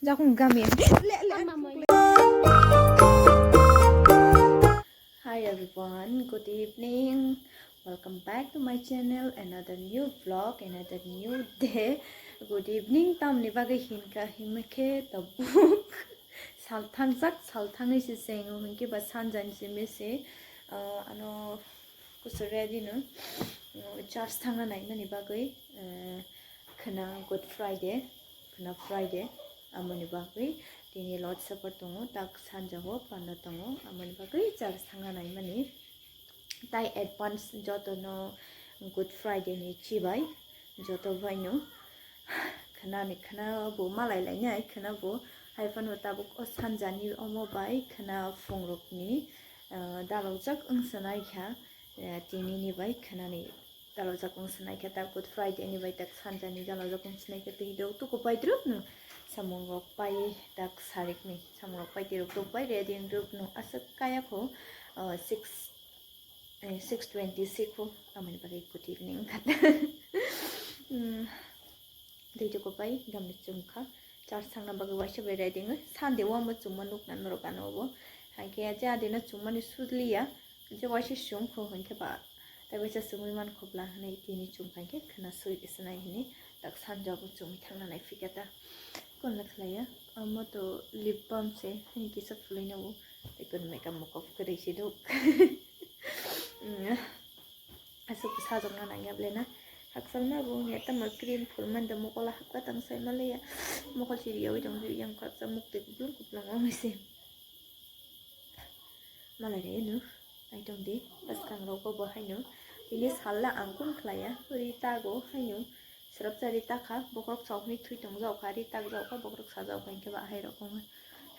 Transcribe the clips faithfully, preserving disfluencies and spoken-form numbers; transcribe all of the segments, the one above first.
Jakung gami. Le, le. Hi everyone, good evening. Welcome back to my channel. Another new vlog, another new day. Good evening. Tamni bagwi hinka himkhe tabuk. Sal thangjak, sal thangwi se chengo, hinkhe ba sanjani se mese, ah, ano kusu ready no, ah, church thangna naimani bagwi, ah, khwna Good Friday, khwna Friday, amoni bagwi tini Lord Supper tongo, tak sanjao panda tongo, amoni bagwi church thangna naimani. Tai advance jotono Good Friday ni chibai, joto baino khwnani khwna bo malai lainai khwna bo, hai phano tabuk o sanjani omo bai khwna phungrokni, ah, dalojak wngsanai kha, eh, tinini bai khwnani dalojak wngsanai kha, ta Good Friday ni bai tak sanjani dalojak wngsanai kha, tei do tuku pai drupno samung rok pai tak sarikni samung rok pai tei rok tuku pai ready wng drupno aswk kaya kho, ah, six Eh, six twenty sikho, amoni bagwi good evening kha. Hmm, tei joko bai gamni chumkha. Church thangna bagwi waisa bai ready wngwi. Sunday o omo chumma nukna norok ano obo. Haikhe je adino chummani sudliya. Je waisa chumkho hinkhe ba. Tai waisa chumwi mankho bla hinwi tini chumkha hinkhe khwna sui se nai hinwi. Tak sanjabo chumwi thangna naiphikha ta. Kon le khlaiya. Omo to lip balm se. Hini kisa phulwi nabo. Tei kon makeup mokop kwrwi se duk. Mm. Aswk sajokna nangya ble na. Hakchal ma bo wngya tamo cream phulmani da mokol hakha tang sai ma leya. Mokol chiriyawi tong yang khaksa muk twi kuplung kuplung wngwi se. Malai re no. Ai tong di. Bwskang rok bo bo haino. Tini salla ang kun khlaiya. Ri tago haino. Srapsa ri takha. Bokrok chok ni thwi tong jao kha. Ri tak jao kha. Bokrok sa jao kha. Hinkhe ba hai rok wngwi.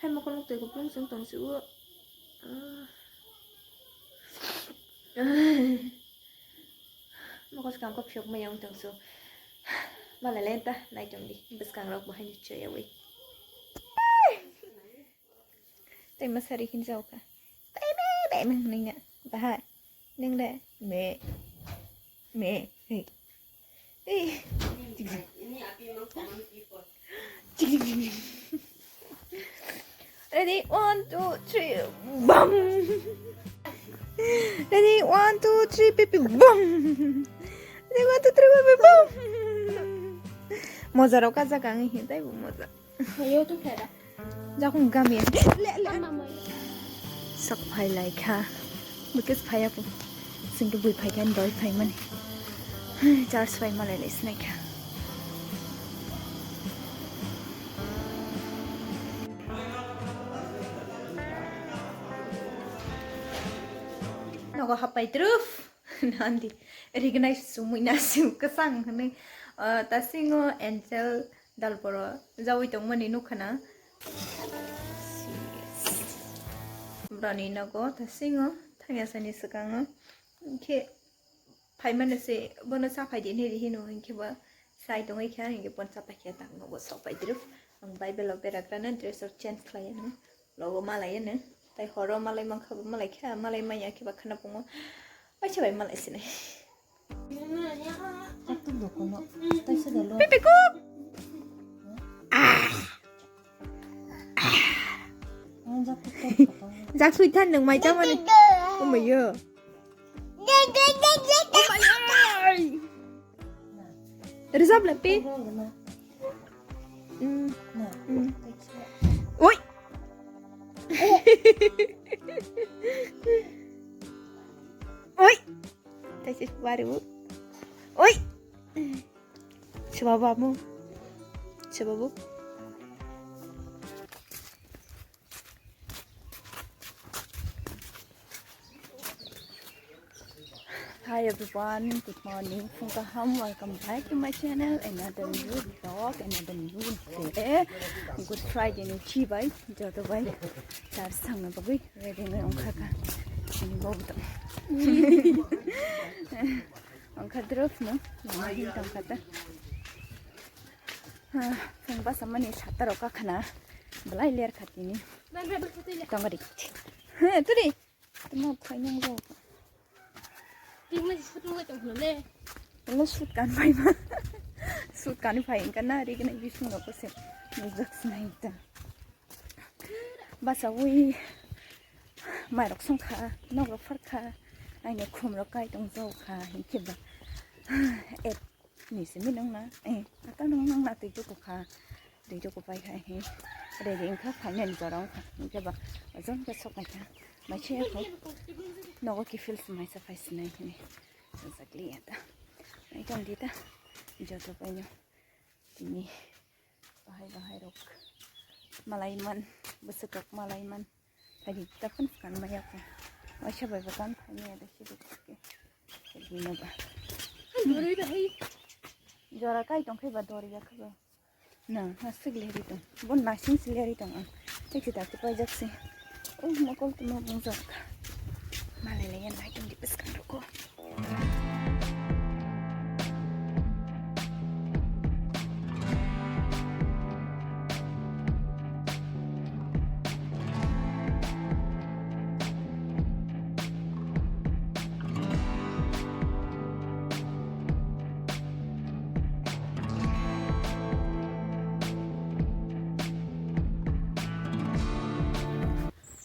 Hai mokol muk twi kuplung chwng tong si o. Ah. Mokol swkang kok phiyok maya wng tong su. Malai le ta nai tong di. Bwskang rok bo haino choyawi. Tei masari hin jao kha. Tei me, be me hwnwi na. Bahai. Neng le. Me. Me. Hey. Hey. Ready, one, two, three, bam. Ready, one, two, three, pipi, bam. Ready, one, two, three, pipi, bam. Moja rok kajak ang hin tai bo moja. Ayo tu khera. Jakung gami. Le, le. Ama mai. Sak phai lai kha. Bikis phai apu. Singke bui phai kha, doi phai mani. Charge phai malai lai sinai kha. Nogo hapai truf. Nandi. Recognize sumui na siu kasang hwnwi. Ah, tasingo Angel Dalboro jawi tongmani nukha na. Brani nogo tasingo thangya sani swkango. Hinkhe phaimano se bono chaphai di hinwi rihino hinkhe bo sai tongwi kha hinkhe bono chapai khe tak nogo sok pai diruk. Ang Bible o berakrano dress rok change khlaiya no. Logo malaiya no. Tai horo malai mankha bo malai kha malai manya khe ba khana pungo. Waisa bai malai sinai. Pipi kuk. Jaksui than nung mai chamani. Umayo. Rizab lepi. Mm. Mm. Oi. Oi. Taisi baru. Oi. Sebabamu. Sebabu. Hi everyone, good morning. Phung kaham, welcome back to my channel. Another new vlog, another new day. Good Friday ni chibai, joto bai. Church thangna bagwi ready ngai ongkha kha. Ani bau to. Ongkha drop no, mama hin tongkha ta. Phung basa mani sata rok kakhana. Belai ler kha tini. Tongari. He, turi. Tamo khainang rok. Timo shoot nang tong le. Tamo shoot kan bai ma. Sut kani phai wngkha na, ri gwnai bising rok se nujak sinai ta. Basawi mairok songkha, nogo pharkha, aini khumrok kai tong jokha, hinkhe ba. Et ni simi nang na, eh, ata nang nang na twi jokha, twi jokha pai khai he. Ready wngkha, final jora wngkha, hinkhe ba. Ojom khe sok naikha, mai se yakho. Nogo kiphil se maisa phai sinai hini. Sajak liya ta. Naikha di ta. Joto paino. Tini bahai bahai rok malai man, bwswk rok malai man. Phaidi ta phun kan maya ko. Waisa bai bo kan phai maya da si duk ke. Bino ba. Doroi da hai. Jora kai tong khe ba dori ya khe ba. Na, na sik leri tong. Bon nasing si leri tong ang. Thik si tak paijak si. Oh, mokol tu mo bongjak. Malai le yan lai tong di bwskang rok ko.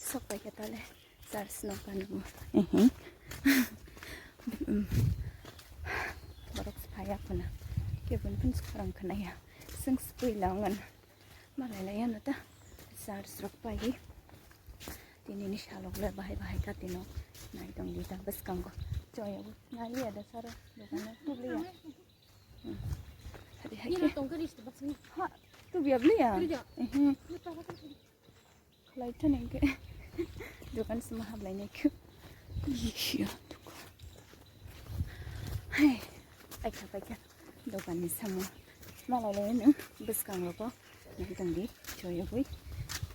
Sok pai khe tale. Church no kanu. Ehe. Borok phaya khuna. Kebun phun khorang khna ya. Seng spui langan. Malai lai ano ta. Church rok pai. Tini ni salok le bahai bahai ka tino. Nai tong di ta bwskango. Choya bo. Nai ya da saro. Dokan no. Tubli ya. Hmm. Hadi hai Ino ke. Tong kari sto baksini. Ha. Tubi abli ya. Kari ya. Ehe. Ni pa ka kari. Khlai thani hwnkhe dokan sima hablai nai khe. Yisya dokan. Hai, paikha, paikha. Dokan ni samo. Malai lai no bwskang rogo. Nai tong di, choyogwi.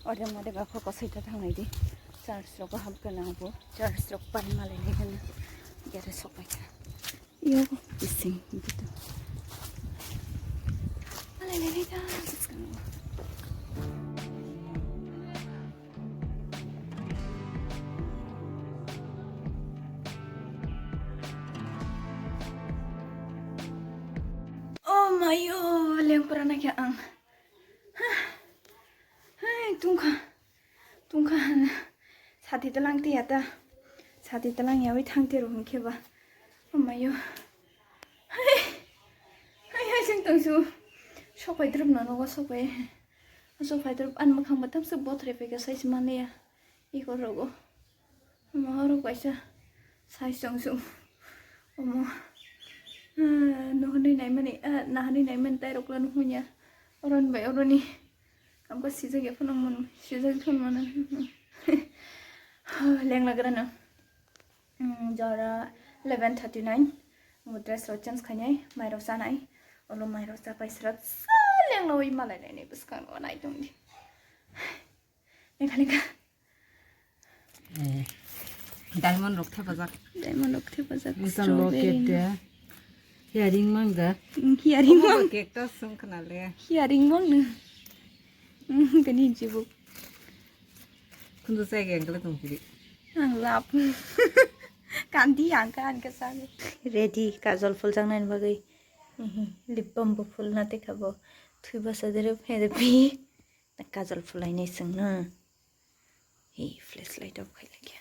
Ode mode ba kho kosai ta thangnai di. Church rogo hap gana bo. Church rok pan malai lai gana. Gere sok paikha. Yo, bising gitu. Malai lai lai ta, bwskango. Oh mayo, lengpora na kya ang. Hai, tungkha. Tungkha hana. Sati talang tiya ta. Sati talang yawi thang tiro hwnkhe ba. Amayo. Hai. Hai, hai, sing tongsu. Sopai drup no nogo sopai. Sopai drup an makhang ba tamsa bothre peka sai se mane ya. Iko rogo. Omo oro kaisa sai song song. Omo. Ah, nohorni naimani, ah, naharni naimani tai rokla nuhunya. Oron bai oroni. Kamko sijak ya phano mon, sijak phano mana. Lengla grano. Hmm, jora eleven thirty nine. Mo dress rok change khainai, mairok chanai. Olo mairok chapai srap sa lengla oi malai lainai bwskango nai tongdi. Lengkha lengkha. Eh, diamond rok thepajak. Diamond rok thepajak. Busan locket strawberry de. Hearing mang da. Mm, hearing mang. Cake ta sung khna le. Hearing mang no. Mm, kani jibuk. Khundu sai ge angkle tong kiri. Ang lap. Kandi angka angka sa. Ready kajol phul jang nai bagwi. Lip balm bo phul na te khabo. Thui basa dere phe de phi. Kajol phulai nai sung no. Hi, flashlight off khai lakya.